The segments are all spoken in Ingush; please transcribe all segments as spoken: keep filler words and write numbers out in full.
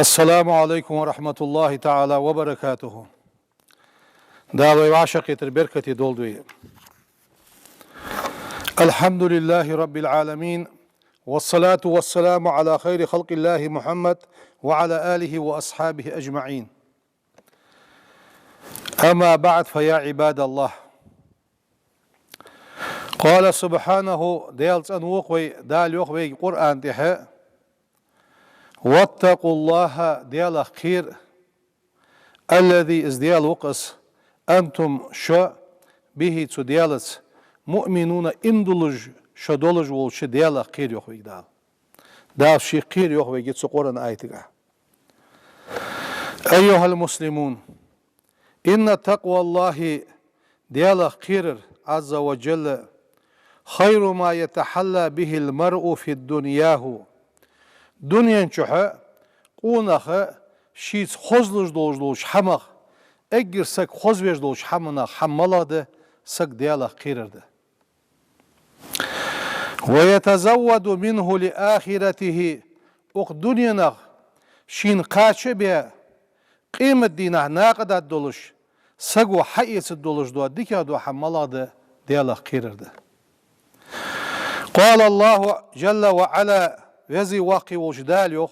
السلام عليكم ورحمة الله تعالى وبركاته. Дала вай вӀашагӀкхетар беркате долда вай. الحمد لله رب العالمين، والصلاة والسلام على خير خلق الله محمد وعلى آله وأصحابه أجمعين. أما بعد، فيا عباد الله. قال سبحانه، Даьла цӀенвоаккх вай, Дала йоах вайга Къуръан тӀа: واتقوا الله, Даьлах кхера, الذي, из Даьла ва-кх из, أنتم, шо, به, цу Даьлаца, مؤمنون, иман долаш, шо долаш волча Даьлах кхера, йоах вайга Дала. Дала шийх кхера йоах вайга цу Къуръан аятагахь. أيها المسلمون، إن تقوى الله, Даьлах кхерар, عز وجل, خير ما يتحلى به المرء في دنياه. Дунен чухь къонах шийца хозлуш долаш долча хӀамах, эггара саг хозвеш долча хӀаманах хӀама малагӀа да, саг Даьлах кхерар да. ويتزود منه لآخرته, укх дуненах шийна кхача а бе, къематдийнахь накъадаргдолаш, саго хьаэцаргдолаш дола дикагӀдола хӀама малагӀа да, Даьлах кхерар да. قال الله جل وعلا, Веза-Воккха волча Дала йоах: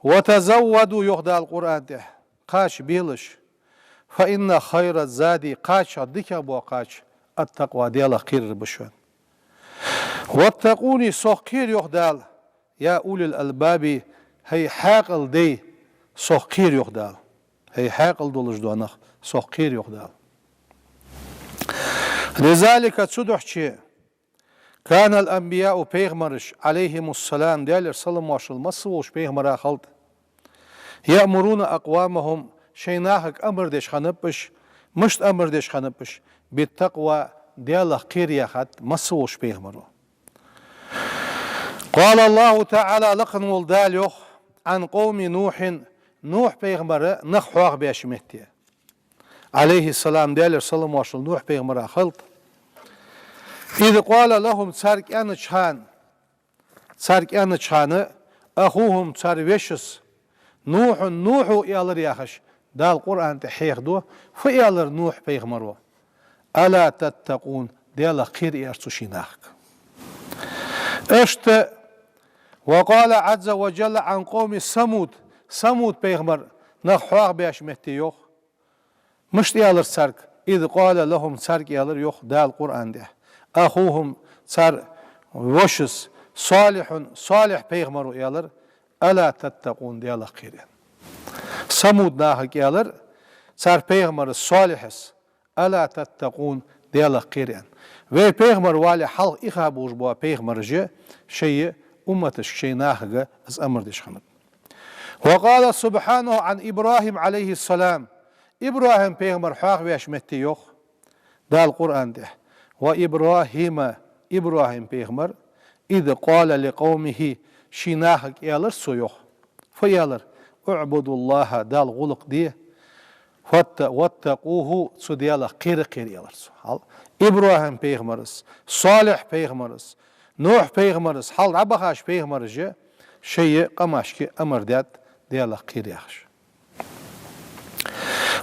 وتزودوا, йоах Дала Къуръан тӀа, кхача белаш, فإن خير الزاد, кхача дикагӀбола кхача, التقوى, Даьлах кхерар ба шоана. واتقون, сох кхера, йоах Дала, يا أولي الألباب, хӀай хьаькъал дай, сох кхера, йоах Дала. ХӀай хьаькъал долаш дола нах, сох кхера, йоах Дала. لذلك, цудухьа, كان الأنبياء, пайхамараш, عليهم السلام, Даьлера салам-моаршал масса волча пайхамара хилда, يأمرون أقوامهم, шоай нахага амар деш хиннаб уж. Мишта амар деш хиннаб уж? بالتقوى, Даьлах кхера яхад масса волча пайхамаро. قال الله تعالى, лакха вола Дала йоах, عن قوم نوح, Нухь пайхамара нах хьоахабеш метте, عليه السلام, Даьлера салам-моаршал Нухь пайхамара хилда: إذ قال لهم, царга аьннача хана, царга аьннача хана, أخوهم, цар вешас, نوح, Нухьо аьлар яхаш, Дала Къуръан тӀа хьехаду, фу аьлар Нухь пайхамаро: ألا تتقون, Даьлах кхера, аьлар цо ший нахага. Иштта, وقال عز وجل عن قوم ثمود, Самуд пайхамара нах хьоахабеш метте йоах. Мишта аьлар царга? إذ قال لهم, царга аьлар йоах Дала Къуръан тӀа, أخوهم, цар вешас, صالح, Салихь пайхамаро аьлар: ألا تتقون, Даьлах кхера, аьнна. Самуд нахага аьлар цар пайхамарас Салихьас: ألا تتقون, Даьлах кхера, аьнна. Вай пайхамар вале хьалха ихаб болаш бола пайхамараш шоай умматашка, шоай нахага из амар деш хиннаб. وقال سبحانه عن إبراهيم عليه السلام, ИбрахӀим пайхамар хьоахавеш метте йоах Дала Къуръан тӀа: وإبراهيم, ИбрахӀим пайхамар, إذ قال لقومه, ший нахага аьлар цо йоах. Фу аьлар? اعبدوا الله, Далла гӀулакх де, وات-, واتقوه, цу Даьлах кхера а кхера, аьлар цо. Хьал, ИбрахӀим пайхамарас, Салихь пайхамарас, Нухь пайхамарас, хьал дӀабахача пайхамараша шоай къамашка амар даьд Даьлах кхера яхаш.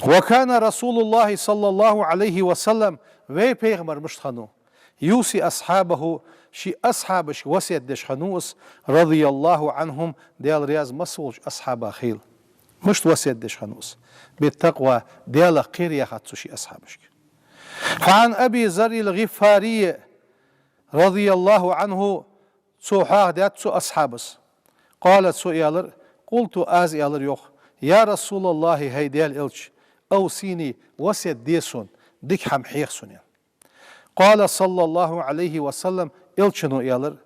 وكان رسول الله صلى الله عليه وسلم, вай пайхамар мишта хиннав, يوصي أصحابه, ший асхьабашка васкет деш хиннав из, رضي الله عنهم, Даьла раьза масса волча асхьабех хийла. Мишта васкет деш хиннав из? بالتقوى, Даьлах кхера яхад цо ший асхьабашка. فعن أبي ذر الغفاري رضي الله عنه, цо хьоахадаьд цу асхьабас. قال, цо аьлар: قلت, аз аьлар йоах: يا رسول الله, хӀай Даьла элча, أوصني, васкет де сона, дика хӀама хьеха сона, аьнна. قال صلى الله عليه وسلم, элчано аьлар: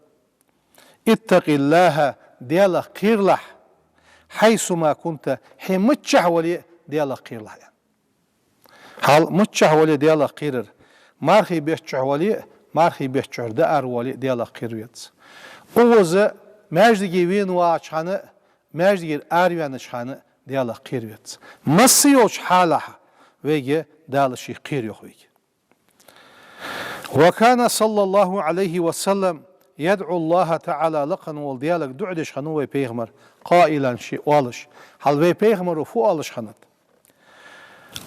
اتق الله, Даьлах кхералахь, حيثما كنت, хьо миччахьа вале а Даьлах кхералахь, аьнна. Хьал миччахьа вале а Даьлах кхерар, мархий бетта чухь вале а, мархий бетта чура дӀааравоале а Даьлах кхера веза. Укхаза маьждиге вена вагӀача хана а, маьждигера араваьннача хана а Даьлах кхера веза. Масса йолча хьалахь вайга Дала шийх кхера йоах вайга. وكان صلى الله عليه وسلم يدعو الله تعالى, лакха вола Даьлага дуӀа деш хиннав вай пайхамар, قائلا, ше оалаш. Хьал вай пайхамаро фу оалаш хиннад?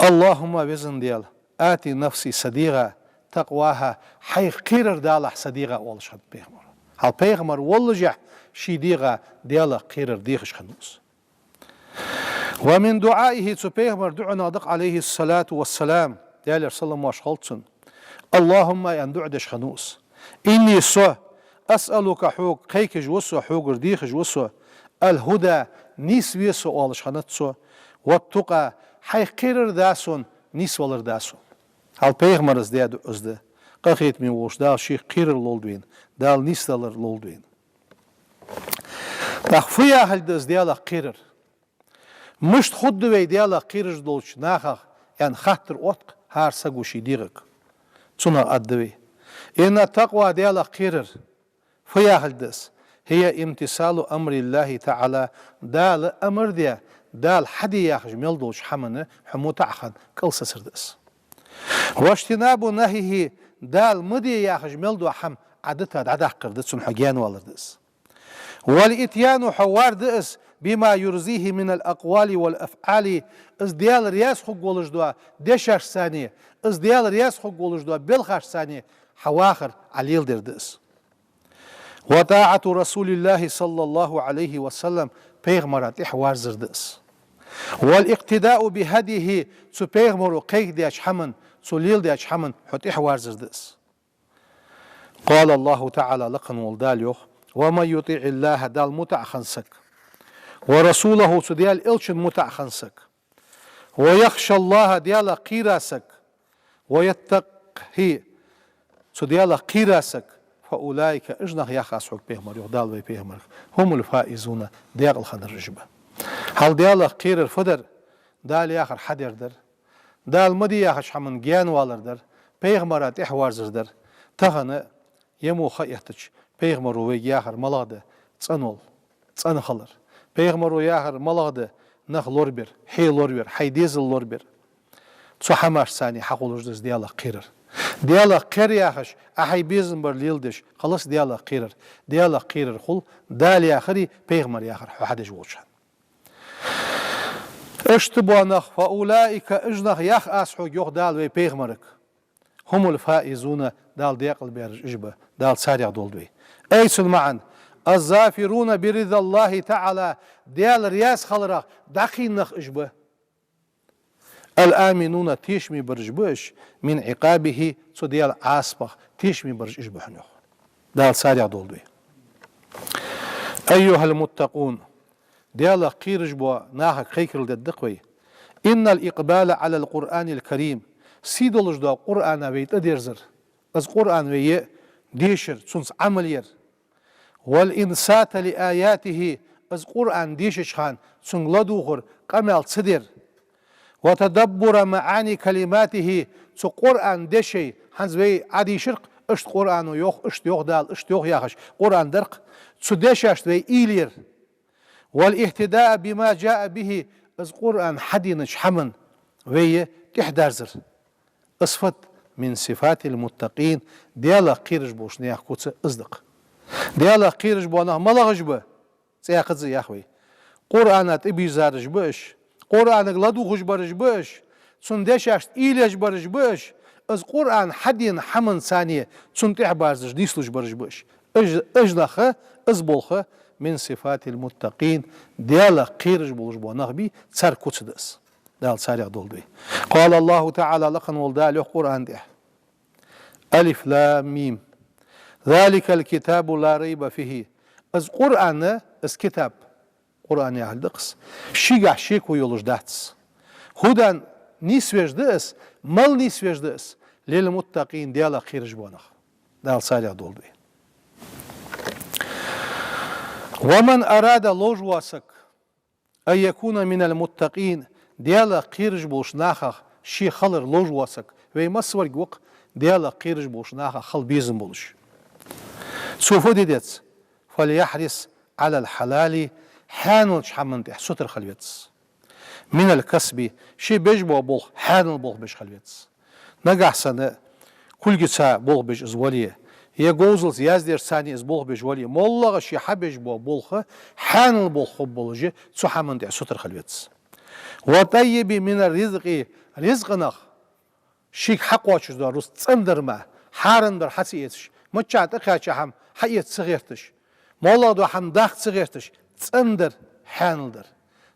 اللهم, веза Даьла, آت نفسي, са дегӀа, تقواها, хьайх кхерар далахь са дегӀа, оалаш хиннад пайхамаро. Хьал пайхамар воллашехь ший дегӀа Даьлах кхерар дехаш хиннав из. ومن دعائه, цу пайхамара дуӀанех да-кх, عليه الصلاة والسلام, Даьлера салам-моаршал хилда цунна, اللهم, аьнна дуӀа деш хиннав из, إني, со, أسألك, хьога кхайкаш ва со, хьогара дехаш ва со, الهدى, нийса ве со, оалаш хиннад цо, والتقى, хьайх кхерар да сона, нийсвалар да сона. Хьал пайхамара даь дуӀа из да. Къахетаме волча Дала шийх кхерар лолда вайна, Дала нийсдалар лолда вайна. ТӀаккха фу яхилга да из Даьлах кхерар? Мишта хургда вай Даьлах кхераш долча нахах, аьнна хаттар отт-кх хӀара саго ший дегӀага. Цунах аргда вай: إن التقوى, Даьлах кхерар, фу яхилга да из? هي امتثال أمر الله تعالى, Дала амар даь, Дала хьаде яхаш мел долча хӀаманна хьо мутӀахьа хинна кӀалсацар да из. واجتناب نهيه, Дала ма де яхаш мел дола хӀама Ӏа дита дӀадаккхар да, цунна хьо гаьнавалар да из. والإتيان, хьо вар да из, بما يرضيه من الأقوال والأفعال, из Даьла раьза хургволаш дола дешашцеи, из Даьла раьза хургволаш дола белхашцеи хьо вахар Ӏа леладер да из. وطاعة رسول الله صلى الله عليه وسلم, пайхамара тӀехьаварзар да из. والاقتداء بهديه, цу пайхамаро кхайкадаьча хӀаманна, цо леладаьча хӀаманна хьо тӀехьаварзар да из. قال الله تعالى, лакха вола Дала йоах: ومن يطع الله, Далла мутӀахьа хинна саг, ورسوله, цу Даьла элчанна мутӀахьа хинна саг, ويخش الله, Даьлах кхера саг, ويتقه, цу Даьлах кхера саг, فأولئك, уж нах, йоах аз хьога, пайхамара йоах Дала вай пайхамарга, هم الفائزون, даькъала хиннараш уж ба. Хьал Даьлах кхерар фу дар? Дала яхар хьадер дар. Дала ма де яхача хӀаманна гаьнавалар дар, пайхамара тӀехьаварзар дар. Тахан а, е мо ха эттача, пайхамаро вайга яхар малагӀа да? ЦӀена вала, цӀена хилар. Пайхамаро яхар малагӀа да? Нах лорабер, хье лоравер, хьай дезал лорабер. Цу хӀамашцеи хьахулаш да из Даьлах кхерар. Даьлах кхер яхаш, Ӏа хьай безам бар леладеш, халас Даьлах кхерар. Даьлах кхерар хул Дала яхари пайхамара яхари хьо хьадеш волча хана. Иштта бола нах, فأولئك, уж нах, йоах аз хьога, йоах Дала вай пайхамарга, هم الفائزون, Дала даькъала бераш уж ба, Дала царех долда вай. Ай, цун маӀан: الظافرون برضا الله تعالى, Даьла раьза хиларах дӀакхийна нах уж ба. الآمنون, тешаме бараш ба уж, من عقابه, цу Даьла Ӏазапах тешаме бараш уж ба хьона, йоах. Дала царех долда вай. أيها المتقون, Даьлах кхераш бола нахага кхайкарал дергда-кх вай. إن الإقبال على القرآن الكريم, сий долаш дола Къуръана вай тӀадерзар, из Къуръан вай е дешар, цунца Ӏамал яр, والإنصات لآياته, из Къуръан дешача хана цунга ладувгӀар, къамаьл ца дер, وتدبر معاني كلماته, цу Къуръан дешай, хӀанз вай Ӏадийшар-кх, иштта Къуръано йоах, иштта йоах Дала, иштта йоах яхаш, Къуръан дар-кх, цу дешашта вай уйла яр, والاهتداء بما جاء به, из Къуръан хьаденача хӀаманна вай тӀехьадерзар. Из фуд? من صفات المتقين, Даьлах кхераш болча наьха куц из да-кх. Даьлах кхераш бола нах малагӀаш ба? ЦӀаькхаза а йоах вай. Къуръана тӀабийрзараш ба уж, Къуръанага ладувгӀаш бараш ба уж, цун дешашта уйла еш бараш ба уж, из Къуръан хьадена хӀаманцеи цунна тӀехьаберзаш, нийслуш бараш ба уж. Уж, уж нах, из болх من صفات المتقين, Даьлах кхераш болаш бола нах бий, цар куц да из. Дала царех долда вай. قال الله تعالى, лакха вола Дала йоах Къуръана тӀа: الم. ذلك الكتاب لا ريب فيه. Из Къуръан, из китаб, Къуръан яхилга да-кх из, шийгахь шеко йолаш дац. هدى, нийсвеш да из, мала нийсвеш да из? للمتقين, Даьлах кхераш бола нах. Дала царех долда вай. ومن أراد, ловш вола саг, أن يكون من المتقين, Даьлах кхераш болча нахах ше хилар ловш вола саг, вай массаварг ва-кх Даьлах кхераш болча нахах хила безам болаш. Цо фу де деза? فليحرص على الحلال, хьаьналча хӀаман тӀа сутара хила веза. من الكسب, ше беш бола болх хьаьнала болх беш хила веза. Нагахьа санна кулгаца болх беш из вале, е говзалца яздаьраш царна из болх беш вале, моллагӀа ше хьабеш бола болх хьаьнала болх хургболаш, цу хӀаман тӀехь сутара хила веза. «وطيب من الرزق», ризкъах, шийга хьакхоачаш дола рузкъа цӀена дар мара, хьарам дар хьа ца эцаш, миччахьа тӀакхаьча хӀама хьаэца ца гӀерташ, моллагӀа дола хӀама даккха ца гӀерташ, цӀена дар, хьаьнала дар.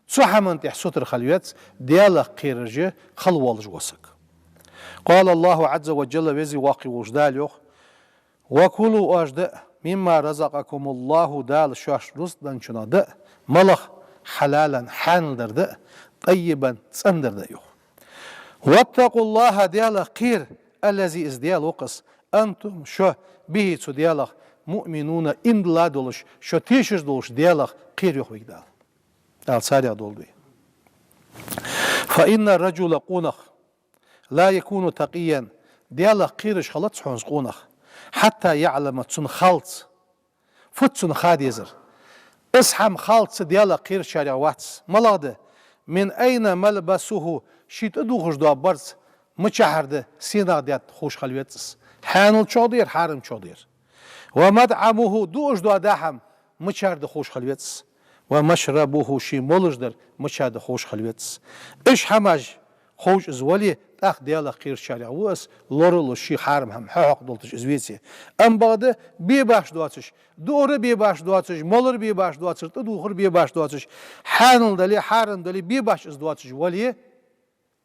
Цу хӀаман тӀехь сутара хила веза, Даьлах кхераш хила волаш вола саг. قال الله عز وجل, Веза-Воккха волча Дала йоах: «وكلوا», оаш даа, «مما رزقكم الله», Дала шоашта рузкъа денначунах даа, малагӀа, «حلالا», хьаьнала дар даа, «طيبا», цӀена дар даа, йоах. «واتقوا الله», Даьлах кхера, «الذي», из Даьла ва-кх из, «أنتم», шо, «به», цу Даьлах, «مؤمنون», ийман долаш, шо тешаш долаш Даьлах кхера, йоах вайга Дала. Дала царех долда вай. «فإن الرجل», къонах, «لا يكون تقيا», Даьлах кхераш хилац хьона из къонах, «حتى يعلم», цунна халлалца. Фуд цунна ха дезар? Из хӀама халлалца Даьлах кхерачарех вац. МалагӀа да? «من أين ملبسه», ший тӀадувхаш дола барзкъа мичахьара да, сенах даьтта ховш хила веза из. Хьаьналчох дера, хьарамчох дера. «ومطعمه», дуаш дола хӀама мичара да ховш хила веза из. «ومشربه», ший молаш дар мича да ховш хила веза из. Уж хӀамаш ховш из вале, тӀаккха Даьлах кхерачарех ва из, лоралуш ший хьарам хӀама хьахьокхадолийташ из веце. Амма бакъда бе башха доацаш, дуур бе башха доацаш, молар бе башха доацаш, тӀадувхар бе башха доацаш, хьаьнал дале, хьарам дале, бе башха из доацаш вале,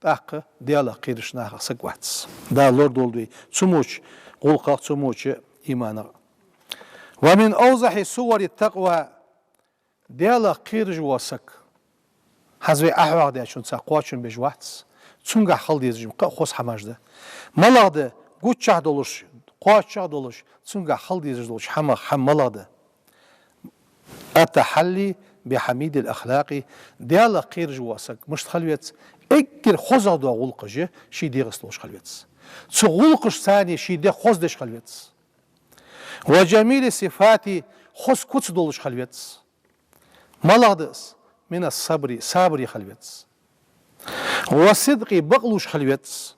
тӀаккха Даьлах кхераш нахах саг вац. Дала лорадолда вай цу моча гӀулакхах, цу моча иманах. «ومن أوضح صور التقوى», Даьлах кхераш вола саг, хӀанз вай Ӏохьоахадаьчунца кхоачам беш вац, цунгахь хила дезаш ма кхы а хоза хӀамаш да. МалагӀа да, гуччахь долаш, кхоачаш долаш, цунгахь хила дезаш долча хӀамах хӀама малагӀа да? «التحلي بحميد الأخلاق», Даьлах кхераш вола саг мишта хила веза? Эггара хозагӀа дола гӀулакхаш ший дегӀаца долаш хила веза. Цу гӀулакхашца ший дегӀ хоза деш хила веза. «وجميل الصفات», хоза куц долаш хила веза. МалагӀа да из? «من الصبر», сабаре хила веза. «والصدق», бакълувш хила веза.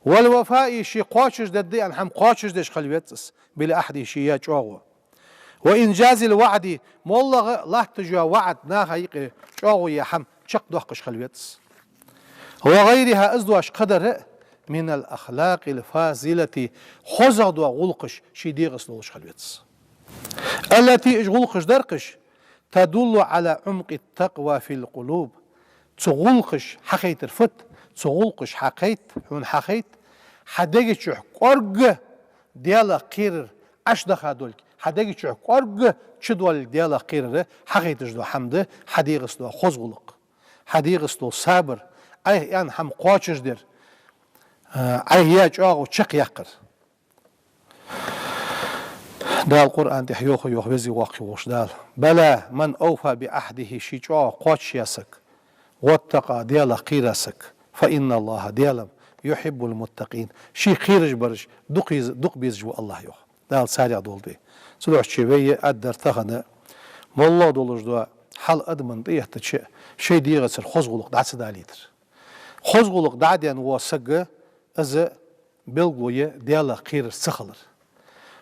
«والوفاء», ше кхоачаш дергда аьнна хӀама кхоачаш деш хила веза из, «بالعهد», ше яь чӀоагӀо. «وإنجاز الوعد», моллагӀа латташ йола ваӀад, наха юкъе чӀоагӀо яь хӀама чакхдоаккхаш хила веза из. «وغيرها», из дош кхыдар а, «من الأخلاق الفاضلة», хозагӀа дола гӀулакхаш ший дегӀаца долаш хила веза из. «التي», уж гӀулакхаш дар-кх уж, «تدل على عمق التقوى في القلوب». Цу гӀулакхаша хьахайтар фуд? Цу гӀулакхаша хьахайт, хьона хьахайт, хьа дега чу кӀоарга Даьлах кхерар Ӏаш даха долга, хьа дега чу кӀоарга чудоаллалга Даьлах кхерар хьахайташ дола хӀама да хьа дегӀаца дола хоза гӀулакх, хьа дегӀаца дола сабар, Ӏайха аьнна хӀама кхоачаш дар, а, Ӏайха яь чӀоагӀо чакхъяккхар. Дала Къуръан тӀа йоах, йоах Веза-Воккха волча Дала: «بلى من أوفى بعهده», ший чӀоагӀо кхоачаш яь саг, «واتقى», Даьлах кхийра саг, «فإن الله», Даьла, «يحب المتقين», ший кхераш бараш дукха еза-, дукха безаш ва АллахӀ, йоах. Дала царех долда вай. Цудухьа вай а аргдар тахан, моллагӀа долаш дола хьал адамна тӀаэттача, шоай дегӀацара хоза гӀулакх дӀа ца далийтар. Хоза гӀулакх дӀа а даьнна вола саг, из белгало я Даьлах кхераш ца хилар.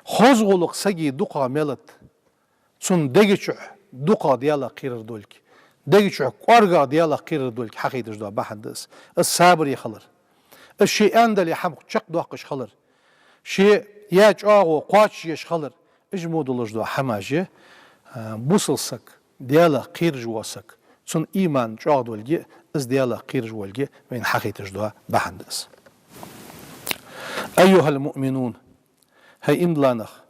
Хоза гӀулакх сага дукхагӀа мел да, цун дега чу дукхагӀа Даьлах кхерар долга, дега чу кӀоаргагӀа Даьлах кхерар долга хьахайташ дола бахьан да из. Из сабаре хилар. Из ше аьнна дале хӀама чакхдоаккхаш хилар. Ше яь чӀоагӀо кхоачашъеш хилар. Уж мо долаш дола хӀамаш, а, бусалба саг, Даьлах кхераш вола саг, цун иман чӀоагӀа долга, из Даьлах кхераш волга вайна хьахайташ дола бахьан да из. أيها المؤمنون, хӀай иман дилла нах!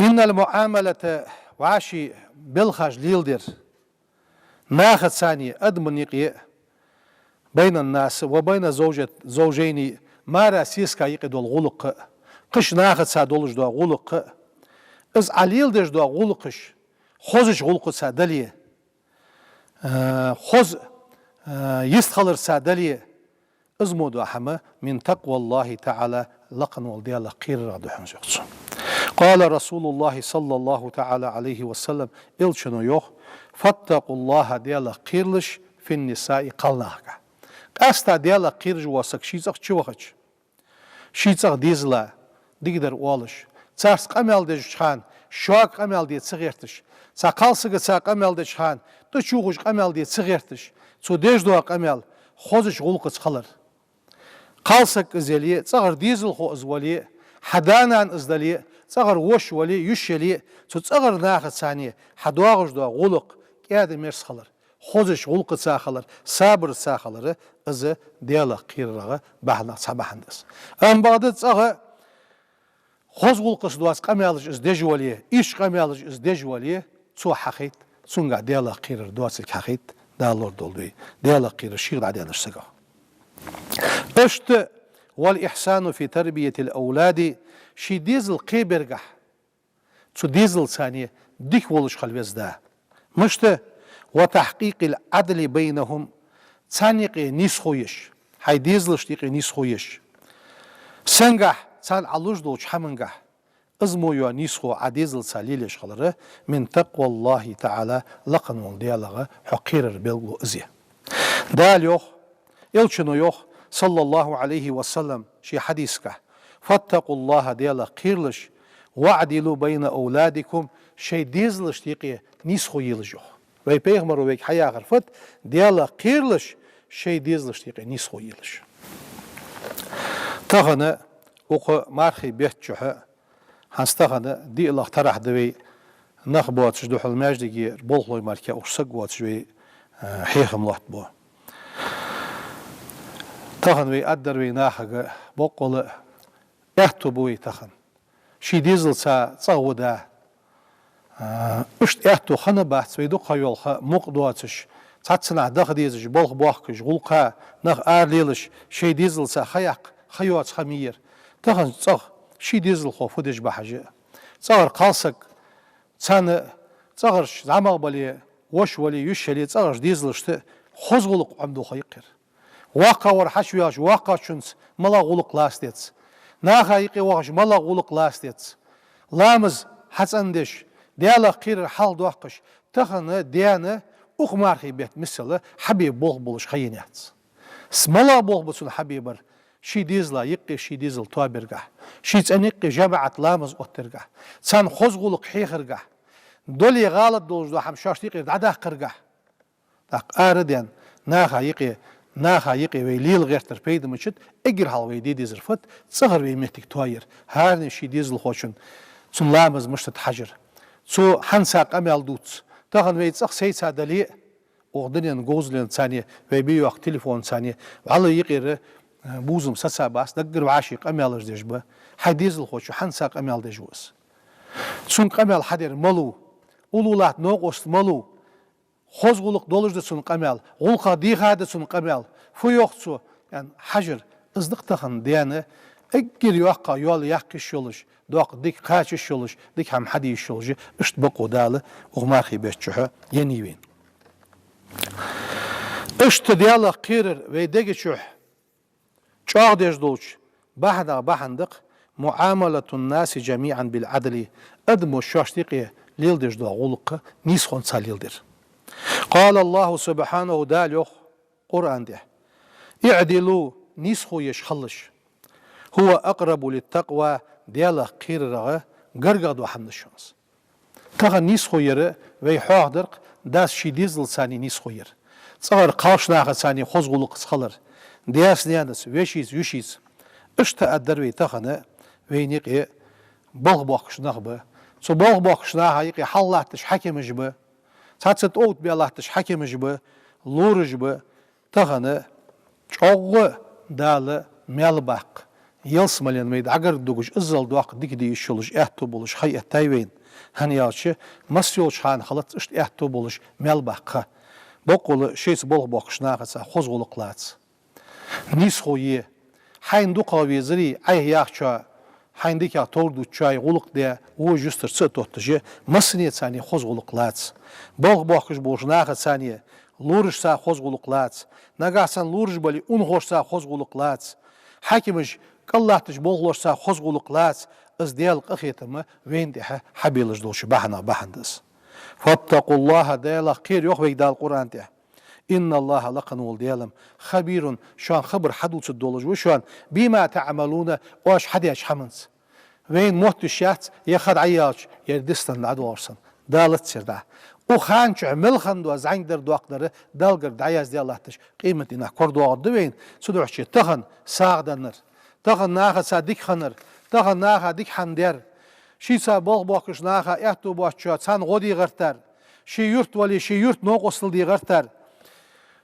إن المعاملة, вӀаши белхаш леладер, нахаца а, адамий юкъе а, بين الناس وبين الزوج-, الزوجين, мара сесага юкъе дола гӀулакх а, кхыча нахаца долаш дола гӀулакх а, из Ӏа леладеш дола гӀулакхаш хозача гӀулакхаца дале, а, хоза, а, йистхиларца дале, из мо дола хӀама من تقوى الله تعالى, лакха волча Даьлах кхерарах да хьона, йоах цо. قال رسول الله صلى الله تعالى عليه وسلم, Элчано йоах: «فاتقوا الله», Даьлах кхералаш, «في النساء», кхалнахага. Къаьстта Даьлах кхераш вола саг ший цӀагӀа чувахача, ший цӀагӀа дезала, дикадар оалаш, царца къамаьл деча хана шуга къамаьл де ца гӀерташ, цхьа кхалсагаца къамаьл деча хана тӀачувхаш къамаьл де ца гӀерташ, цо деш дола къамаьл хозача гӀулакхаца хилар. Кхалсаг из яле, цӀагӀара дезалхо из вале, хьа да-нана из дале, цӀагӀара воша вале, йиша яле, цу цӀагӀара нахаца хьа доагӀаш дола гӀулакх кӀаьда-мерза хилар, хозача гӀулакхаца хилар, сабарца хилар, из Даьлах кхерарах бахьанех цхьа бахьан да из. Амма бакъда цӀагӀа хоза гӀулакхаца доаца къамаьлаш из деш вале, ийрча къамаьлаш из деш вале, цо хьахайт, цунгахь Даьлах кхерар доацилга хьахайт, Дала лорадолда вай Даьлах кхерар шийх дӀаденнача сагах. Иштта, والإحسان في تربية الأولاد, ший дезал кхебергахь, цу дезалца дика волаш хила веза да. Мишта? وتحقيق العدل بينهم, царна юкъе нийсхо еш, хьай дезалашта юкъе нийсхо еш. Сенгахь царна Ӏа луш долча хӀамангахь, из мо йола нийсхо Ӏа дезалца лелаеш хилар, من تقوى الله تعالى, лакха волча Даьлах хьо кхерара белгало из я. Дала йоах, Элчано йоах, صلى الله عليه وسلم, ший хьадисагахь: فاتقوا الله, Даьлах кхералаш, واعدلوا بين أولادكم, шоай дезалашта юкъе нийсхо елаш, йоах. Вай пайхамаро вайга хьаяхар фуд: Даьлах кхералаш, шоай дезалашта юкъе нийсхо елаш. Тахан укх мархий бетта чухь, хӀанз тахан диълагӀа тарахь да вай, нах боацаш духьал маьждиге болхлой мара кхы укх чу саг воацаш вай, э, хьехам лоаттабу. Тахан вай аргдар вай нахага, боккъала аьттув ба вай тахан. Ший дезалца цӀагӀа ва да. А, иштта аьттув хиннабац вай дукха йолча мукъа доацаш, цхьаццанахьа даха дезаш, балха боахкаш, гӀулакха нах ара лелаш, шоай дезалца ха яккха, ха йоаца ха ма яр. Тахан цӀагӀа ший дезалхо фу деш ба хьажа. ЦӀагӀара кхалсаг, царна цӀагӀараш зӀамагӀа бале, воша вале, йиша яле, цӀагӀарча дезалашта хоза гӀулакх Ӏомаду ха юкъера. ВоккхагӀвар хьачувоагӀаш, воккхагӀчунца малагӀа гӀулакх лаца деза. Наха юкъе вахаш малагӀа гӀулакх лаца деза. Ламаз хьацӀендеш, Даьлах кхерар хьалхадоаккхаш, тахан даьна укх мархий бетта миссел хьабе болх болаш ха енаяц. С-, малагӀа болх ба цун хьабе бар? Ший дезала юкъе ший дезал тоабергахь, ший цӀен юкъе жамаӀат ламаз оттаргахь, царна хоза гӀулакх хьехаргахь, доале гӀалат долаш дола хӀама шоашта юкъера дӀадаккхаргахь. ТӀаккха ара а даьнна, наха юкъе, наха юкъе вай лела гӀертар пайда мичад, эггара хьалха вай де дезар фуд, цӀагӀара вай моттиг тоаяр, хӀаране ший дезалхочун, цун ламаз мишта да хьажар, цо хьанца къамаьл дувц. Тахан вай цӀагӀа сайца дале а, укх дунен говзалца, вай бе йоаккхача телефонца, вӀалла юкъера, э, бувзам сацабац, даггара вӀаший къамаьлаш деш ба. Хьай дезалхочун хьанца къамаьл деш ва из? Цунга къамаьл хьадер малув? Уллув латта новкъост малув? Хоза гӀулакх долаш да цун къамаьл, гӀулакхах дийха да цун къамаьл, фу йоах цо, аьнна хьажар. Из да-кх тахан даьна эггара йоккхагӀа йоал яккха йиш йолаш, доккха дика кхача йиш йолаш, дика хӀама хьаде йиш йолаш, иштта бокъо Дала укх мархий бетта чухь еннай вайна. Иштта Даьлах кхерар вай дега чухь чӀоагӀдеш долча бахьанех бахьан да-кх معاملة الناس جميعا بالعدل, адамо шоашта юкъе леладеш дола гӀулакх нийсхонца леладер. قال الله سبحانه, Дала йоах Къуръан тӀа: اعدلوا, нийсхо еш хилалаш, هو أقرب للتقوى, Даьлах кхерарах гаргагӀа дола хӀама да шоана из. Тахан нийсхо яр вай хьоахадар-кх дас ший дезалца нийсхо яр, цӀагӀара кхалнахаца хоза гӀулакхаца хилар, даьца-наьнаца, вешийца, йишийца. Иштта аргдар вай тахан, вайна юкъе балха боахкаш нах ба. Цу балха боахкача наха юкъе хьалха латташ хьакимаш ба. Цхьацца тӀаоттабе латташ хьакимаш ба, лораш ба. Тахан чӀоагӀа Дала маьл баккха, ялсмален вай дӀагарга дугаш, иззал доккха дика де йиш йолаш аьттув болаш ха эттай вайна. ХӀана аьлча, масса йолча хана хилац иштта аьттув болаш маьл баккха ха. Боккъала шоайца балха боахкача нахаца хоза гӀулакх лаца. Нийсхо е. Хьайна дукхагӀа везаре, Ӏайха яхачоа, хьайна дикагӀа товр дувцачоа гӀулакх де, вож юстара ца а тотташ, массанеца хоза гӀулакх лаца. Балха боахкаш болча нахаца, лорашца хоза гӀулакх лаца. Нагахьа санна лораш бале, унахошца хоза гӀулакх лаца. Хьакимаш, кӀал латташ болхлошца хоза гӀулакх лаца. Из Даьла къахетам вайна тӀа хьабелаш долча бахьанех бахьан да из. فاتقوا الله, Даьлах кхера, йоах вайга Дала Къуръан тӀа. إن الله, лакха вола Даьла, خبير, шоана хабар хьадувцаргдолаш ва шоана, بما تعملون, оаш хьадеча хӀаманца. Вайна мотт йиш яц, е ха дӀаяьлча, ер дистан дӀадоагӀаш санна. Далаца ер дӀа. Укх хана чухь мел хинна дола зӀамига дар, доккха дар Даллагара дӀаяздаь латташ, къематдийнахьа корадоагӀаргда вайна, цудухьа тахан сагӀа деннар, тахан наха цхьа дика хиннар, тахан наха дика хӀама дар, шийца болх боаккхаш наха аьттув боацачоа царна гӀо де гӀертар, ший юрт вале, ший юрта новкъостал де гӀертар,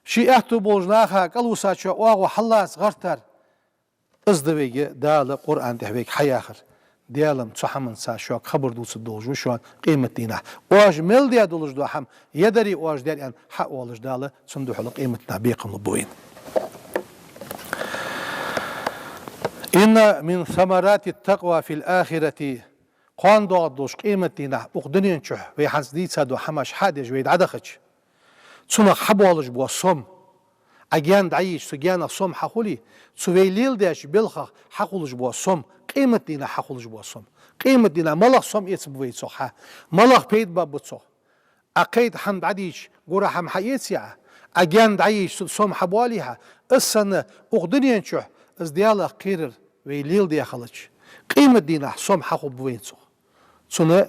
ший аьттув болча наха кӀалвусачоа оагӀув хьаллаца гӀертар. Из да вайга Дала Къуръан тӀа вайга хьаяхар. Даьла-м цу хӀаманца шуга хабар дувцаргдолаш ва шоана къематдийнахьа. Оаш мел даь долаш дола хӀама, е дарий оаш даьр аьнна, хьаоалаш Дала цунна духьала къематдийнахьа бекхам лургба вайна. إن من ثمرات التقوى في الآخرة. Кхоана доагӀаргдолаш къематдийнахьа укх дунен чухь вай хӀанз дийца дола хӀамаш хьадеш вай дӀадахача, цунах хьабоалаш бола сом, Ӏа гаьна дӀайийча, цу гаьнах сом хьахуле, цу вай леладеча белхах хьахулаш бола сом, къематдийнахьа хьахулаш бола сом. Къематдийнахьа малагӀа сом эцаргба вай цох хьа, малагӀа пайда баргба цох. Ӏа кхайда хӀама дӀадийча, гура хӀама хьаэций Ӏа, Ӏа гаьна дӀайийча, цу сом хьабоалий хьа, из санна укх дунен чухь из Даьлах кхерар вай леладаь хилча, къематдийнахьа сом хьахуларгба вайна цох. Цунна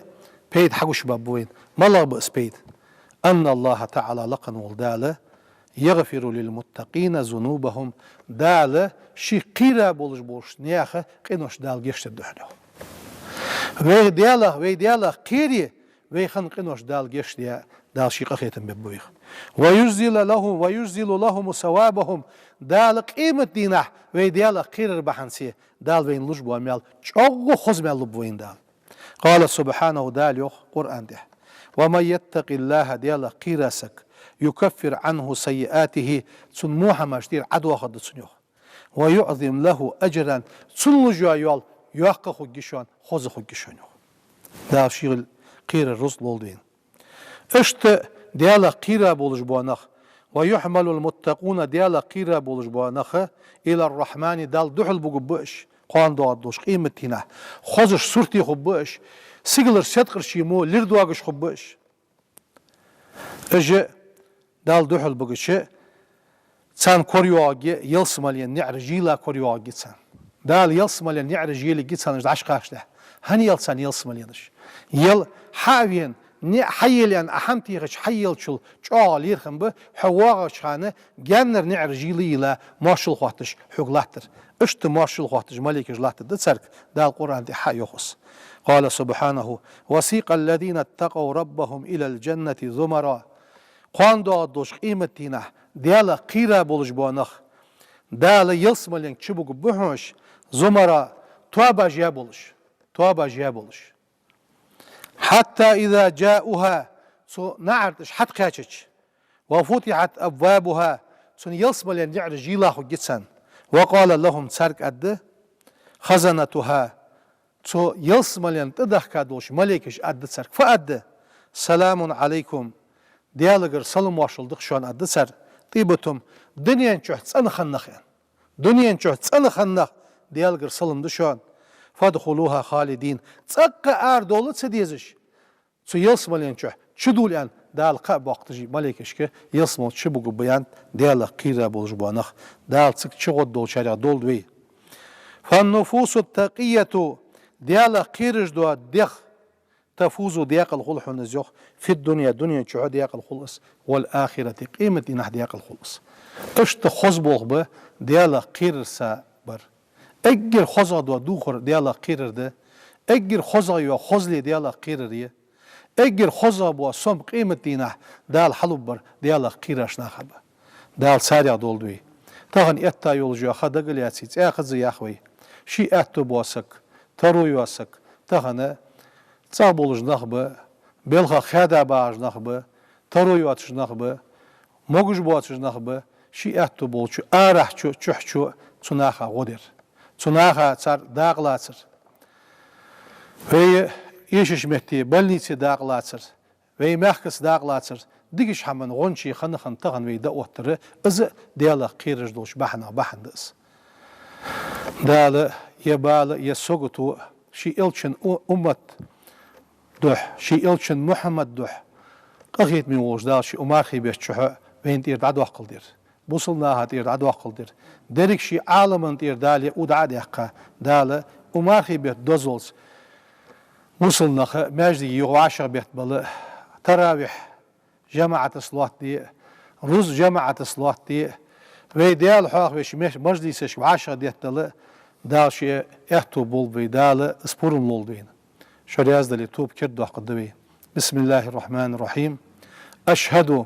пайда хьагуш баргба вайна. МалагӀа ба из пайда? أن الله تعالى, лакха вола Дала, يغفر للمتقين ذنوبهم, Дала шийх кхера болаш болча наьха къинош Дала гешт дергда хьона. Вай Даьлах, вай Даьлах кхере, вай хинна къинош Дала гешт даь, Дала ший къахетам бергба вайх. ويجزل لهم، ويجزل لهم ثوابهم, Дала къематдийнахьа вай Даьлах кхерар бахьанца Дала вайна луш бола маьл чӀоагӀа хоза маьл лургба вайна Дала. قال سبحانه, Дала йоах Къуръан тӀа: ومن يتق الله, Даьлах кхийра саг, يكفر عنه سيئاته, цун во хӀамаш тӀера Ӏодоахаргда цунна, йоах. ويعظم له أجرا, цунна луш йола йоал йоккха хургья шоана, хоза хургья шоана, йоах. Дала шийх кхерар рузкъа лолда вайна. Иштта Даьлах кхийра болаш бола нах, ويحمل المتقون, Даьлах кхийра болаш бола нах, إلى الرحمن, Далла духьал бугаргба уж, кхоана доагӀаргдолаш къематдийнахьа, хозаш сурте хургба уж, сигалара седкъарча мо лир доагаш хургба уж. Уж Далла духьал бугача, царна корайоагӀаргья ялсмален наӀараш йийла корайоагӀаргья царна. Дала ялсмален наӀараш йийлергья царна уж дӀакхачалехь. ХӀана йийл царна ялсмаленаш? Йийл хьа а вена, наӀар хьайийллача, Ӏа хӀама техача хьайийллачул чӀоагӀа лерхӀам ба, хьо воагӀача хана гаьннара наӀараш йийла-йийла моаршал хоатташ хьога латтар. Иштта моаршал хоатташ малейкаш латтаргда царга, Дала Къуръан тӀа хьа а йоах из. قال سبحانه: وسيق الذين اتقوا ربهم إلى الجنة زمرا. Кхоана доагӀаргдолаш къематдийнахьа Даьлах кхийра болаш бола нах Дала ялсмаленга чубугаргба хьона уж, زمرا, тоабаш яь болаш, тоабаш яь болаш. حتى إذا جاءوها, цу наӀара тӀа уж хьатӀакхаьчача, وفتحت أبوابها, цун ялсмален наӀараш йийла хургья царна, وقال لهم, царга аргда, خزنتها, цу ялсмален тӀадахка долча малейкаша аргда царга. Фу аргда? سلام عليكم, Даьлагара салам-моаршал да шоана, аргда цар. طبتم, дунен чухь цӀена хинна нах, аьнна. Дунен чухь цӀена хинна нах, Даьлагара салам да шоана. فادخلوها خالدين, цӀаккха арадовла ца дезаш, цу ялсмален чухь чудувла, аьнна, Дала кхаъ боаккхаш малейкашка ялсмала чубугаргба, аьнна, Даьлах кхийра болаш бола нах. Дала цига чугӀоргдолчарех долда вай. فالنفوس التقية, Даьлах кхераш дола дегӀ, تفوز, декъала хул хьона из, йоах, في الدنيا, дунен чухь декъала хул из, والآخرة, къематдийнахьа декъала хул из. Иштта хоза болх ба Даьлах кхерарца бар. Эггара хозагӀа дола духар Даьлах кхерар да, эггара хозагӀа йола хозал Даьлах кхерар я, эггара хозагӀа бола сом къематдийнахьа Дала хьалургбар Даьлах кхийрача наха ба. Дала царех долда вай. Тахан этта йолаш йола ха дагалаьций, цӀаькха а ца ях вай. Ший аьттув бола саг, таро йола саг, тахан цӀагӀа болаш нах ба, белхах хаьда багӀаш нах ба, таро йоацаш нах ба, могаш боацаш нах ба, ший аьттув болча арахьа чу, чухьа чу цу наха гӀо дар, цу наха цар дакъа лацар. Вай эшача метте, больнице дакъа лацар, вай мехкаца дакъа лацар, дикача хӀаман гӀончий хана-хана тахан вай дӀаоттар, из а Даьлах кхераш долча бахьанех бахьан да из. Дала ер бала, ер сагото ший элчан у-, уммат духьа, ший элчан Мухьаммад духьа, къахетаме волаш Дала ший укх мархий бетта чухь вайна тӀера дӀадоаккхалдир. Бусалба наха тӀера дӀадоаккхалдир. Деррига ший Ӏаламан тӀера Дала ер у дӀа а даьккха, Дала Укх мархий бетта дозалца мусульман наха маьждиге юха вӀашагӀбетта бала, таравихь жамаӀатаца лоаттаде, рузба жамаӀатаца лоаттаде, вай Даьла хьоахавеш меш-, мажлисашка вӀашагӀдеттадала, Дала ший аьттув болба вай, Дала из пурам лулба вайна. Шо раьза дале, тоба кердадоаккхаргда вай. بسم الله الرحمن الرحيم. أشهد,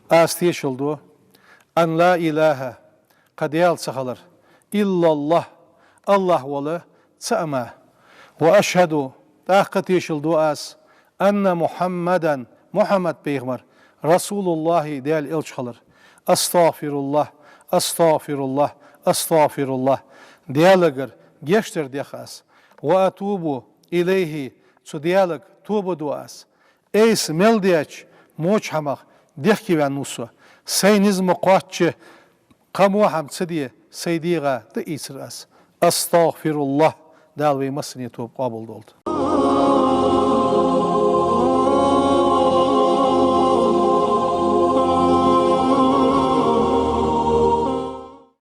аз тешал ду, أن لا إله, кхы Даьла ца хилар, إلا الله, АллахӀ вола цаӀ мара. وأشهد, тӀаккха тешал ду аз, أن محمدا, Мухьаммад пайхамар, رسول الله, Даьла элча хилар. أستغفر الله، أستغفر الله، أستغفر الله. Даьлагара гешт дар дех аз. وأتوب إليه, цу Даьлага тоба ду аз. Айса мел деча воча хӀамах дехкеваьнна ва со. Сай низ ма кхоачча, кхы во хӀама ца де, сай дегӀа тӀаийцар аз. أستغفر الله, Дала вай массане тоба къоабалдолда.